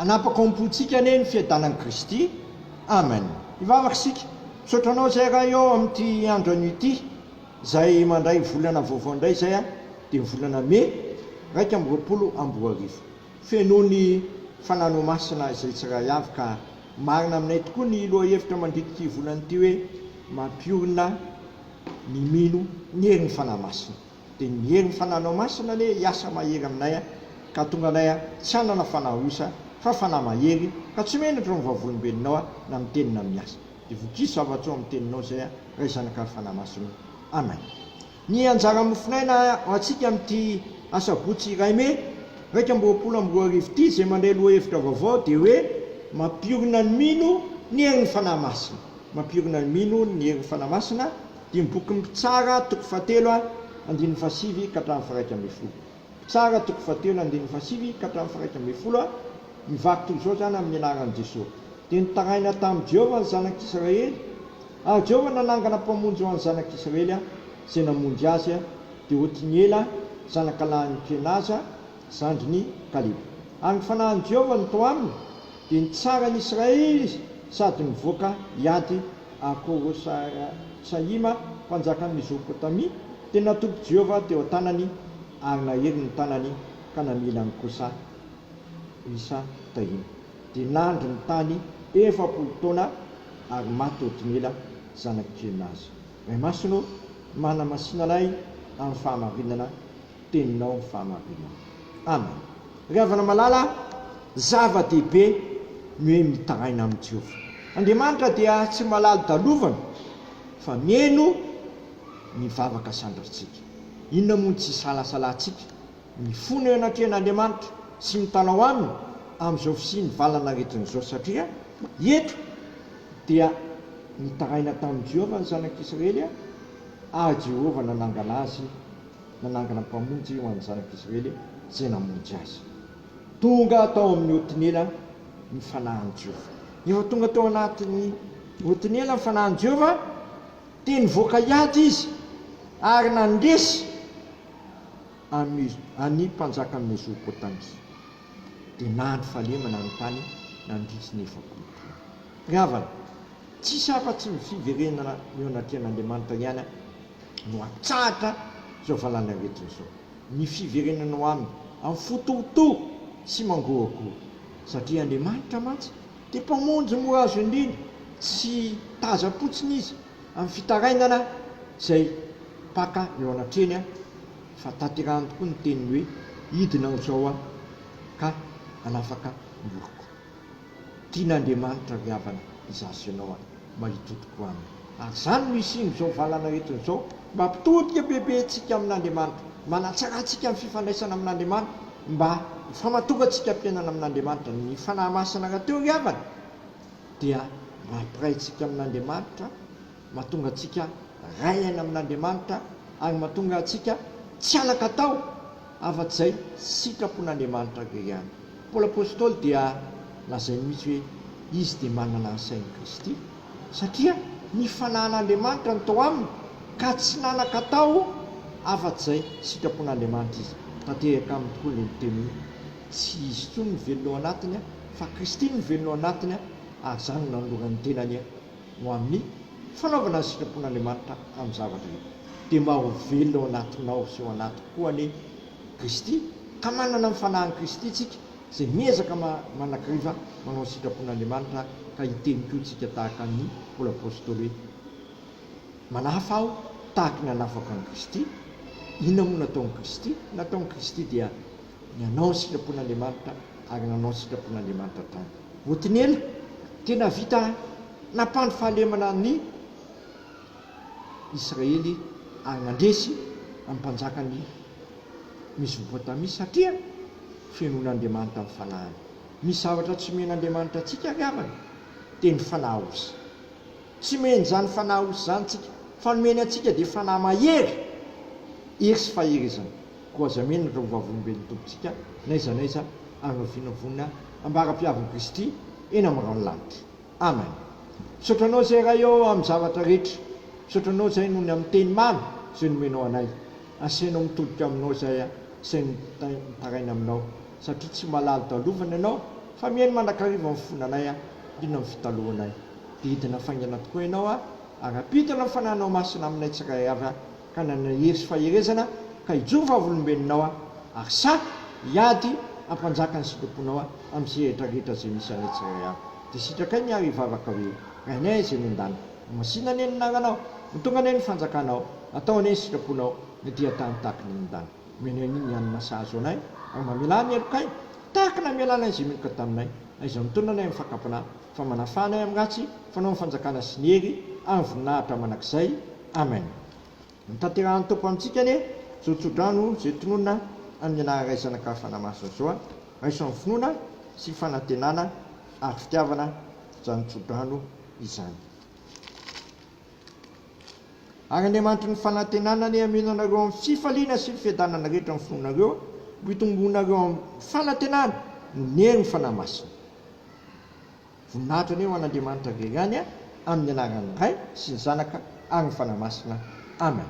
Hanapaka ao am-pontsika anie ny fiadanan'i Kristy. Amen. Hivavaka isika. Misaotra Anao izay Ray ô amin'ity andro anio ity, izay mandray volana vaovao indray izay dia ny volana Mey 2021. Feno ny Fananao Masina izay tsirairay avy ka marina aminay tokoa ny lohahevitra mandritra ity volana ity hoe mampiorina ny mino ny herin'ny Fanahy Masina. Dia ny herin'ny Fananao Masina anie hiasa mahery aminay ka hahatonga anay tsy hanana fanahy osa fa fanahy mahery ka tsy menatra ny vavolombelonao na miteny na miasa. Dia vokiso zava-tsoa amin'ny teninao izay Ray Zanaka ary Fanahy Masina. Amen. Ny anjara mofonaina ho antsika amin'ity asabotsy iray mey 2021 ity izay mandray lohahevitra vaovao dia hoe Mampiorina ny mino ny herin'ny Fanahy Masina. Mampiorina ny mino ny herin'ny Fanahy Masina dia ny bokin'ny Mpitsara toko fahatelo andininy fahasivy ka hatramin'ny faha-11. Mpitsara toko fahatelo andininy fahasivy ka hatramin'ny faha-11 mivaky toy izao izany amin'ny anaran'i Jesoa. Dia nitaraina tamin'i Jehovah ny zanak'Israely Ary Jehovah nanangana mpamonjy ho an'ny zanak'Israely, izay namonjy azy, dia Otniela, zanakalahin'i Kenaza, zandrin'i Kaleba. Ary ny fanahin'i Jehovah no tao aminy, dia nitsara ny Israely izy sady nivoaka hiady ary Korosatsaima, mpanjakan'i Mesopotamia, dia natolotry Jehovah teo an-tanany, ary nahery ny tanany ka namely an'i Kosa Risataima. Dia nandry ny tany 40 taona ary maty Otniela zanak'i Kenaza. Ray Masina ô, manamasina anay amin'ny fahamarinana, Teninao ny fahamarinana. Amen. Ry havana malala, zava-dehibe ny hoe mitaraina amin'i Jehovah. Andriamanitra dia tsy malalo-dalovana fa mihaino ny vavaka sandratsika. Inona moa no tsy isalasalantsika Mifona eo anatrehan'Andriamanitra sy mitalaho Aminy amin'izao fisian'ny valan'aretina izao, satria eto dia nitaraina tamin'i Jehovah ny zanak'Israely, ary Jehovah nanangana azy, nanangana mpamonjy ho an'ny zanak'Israely izay namonjy azy. Tonga tao amin'i Otniela ny fanahin'i Jehovah. Rehefa tonga tao anatin'i Otniela ny fanahin'i Jehovah, dia nivoaka hiady izy ary nandresy an'i mpanjakan'i Mesopotamia, dia nandry fahalemana ny tany nandritry ny 40 taona. Ry havana, tsisy afa-tsy ny fiverenana eo anatrehan'Andriamanitra ihany no hampitsahatra izao valanaretina izao. Ny fiverenana ho Aminy amin'ny fo torotoro sy mangoragora. Satria Andriamanitra mantsy dia Mpamonjy mora azo indrindra, tsy tazam-potsiny Izy amin'ny fitarainana izay mpaka eo anatrehany fa tanterahany tokoa ny teniny hoe, Hidina aho izao aho ka hanafaka ny oloko. Tian'Andriamanitra ry havana izaho sy ianao mba hitodika ho Aminy. Ary izany no hisian'izao valanaretina izao, mba hampitodika bebe antsika amin'Andriamanitra, mba hanatsara antsika ny fifandraisana amin'Andriamanitra, mba hifamatorantsika am-piainana amin'Andriamanitra. Ny Fanahy Masina rahateo ry havana dia mampiray antsika amin'Andriamanitra, mahatonga antsika ray aina amin'Andriamanitra ary mahatonga antsika tsy hanan-katao afa-tsy izay sitrapon'Andriamanitra irery ihany. Paoly Apostoly dia lazainy mihitsy hoe izy dia manana ny sain'i Kristy satria ny fanahin'Andriamanitra no tao aminy ka tsy nanan-katao afa-tsy izay sitrapon'Andriamanitra izy. Tanteraka aminy tokoa ilay niteny hoe tsy izy intsony no velona ao anatiny fa Kristy no velona ao anatiny ary izany no nanolorany ny tenany ho amin'ny fanaovana ny sitrapon'Andriamanitra amin'ny zavatra rehetra. Dia mba ho velona ao anatinao sy ao anatiko koa anie Kristy, ka manana ny Fanahin'i Kristy isika, izay miezaka manakariva manao ny sitrapon'Andriamanitra, ka hiteny koa isika tahaka an'i Paoly Apostoly hoe, Manahafa aho tahaka ny hanafako an'i Kristy. Inona moa nataon'i Kristy? Nataon'i Kristy dia ny hanao ny sitrapon'Andriamanitra ary nanao ny sitrapon'Andriamanitra hatrany. Otniela dia nahavita nampandry fahalemana ny Israely ary nandresy ny mpanjakan'i Mesopotamia satria fenoin'Andriamanitra ny fanahiny. Misy zavatra tsy omen'Andriamanitra antsika ry havana dia ny fanahy osa. Tsy omeny izany fanahy osa izany tsika fa ny omeny antsika dia fanahy mahery, hery sy faherezana. Koa aza menatra ho vavolombelon'ny Tompontsika n'aiza n'aiza ary rahoviana vonona ambara-piavin'i Kristy eny amin'ny rahon'ny lanitra. Amen. Misaotra Anao izay Ray ô amin'ny zavatra rehetra. Misaotra Anao izay noho ny amin'ny teny mamy izay nomenao anay. Asainao mitodika Aminao izahay, asaino mitaraina Aminao, satria tsy malalo dalovana Ianao. Fa mihaino mandrakariva ny fonanay aho, indrindra ny fitalohanay. Dia hidina faingana tokoa Ianao aho, ary hampidina ny Fanahinao Masina aminay tsirairay avy aho, ka hanana hery sy faherezana, ka hijoro vavolombelonao aho, ary sahy hiady hampanjaka ny sitraponao aho amin'ny sehatra rehetra izay misy anay tsirairay avy. Dia sitrakay ny ary hivavaka hoe, Rainay izay any an-danitra, homasina anie ny anaranao, ho tonga anie ny fanjakanao, atao anie ny sitraponao, ny ety an-tany tahaka ny any an-danitra. Omena anay ny hanina sahaza anay, ary mamelà ny helokay, tahaka ny namelànay izay meloka taminay, aiza mitondra anay amin'ny fakam-panahy, fa manafaha anay amin'ny ratsy, fanao ny fanjakana sy ny hery ary ny voninahitra mandrakizay. Amen. Notanterahan'ny Tompo amintsika anie izao tsodrano izay tononina amin'ny anaran'ny Ray Zanaka ary Fanahy Masina izao, raiso amin'ny finoana sy fanantenana ary fitiavana izany tsodrano izany. Ary Andriamanitry ny fanantenana anie hameno anareo amin'ny fifaliana sy ny fiadanana rehetra amin'ny finoanareo, mba hitomboanareo amin'ny fanantenana noho ny herin'ny Fanahy Masina. Voninahitra anie ho an'Andriamanitra irery ihany, amin'ny anaran'ny Ray sy ny Zanaka ary ny Fanahy Masina. Amen.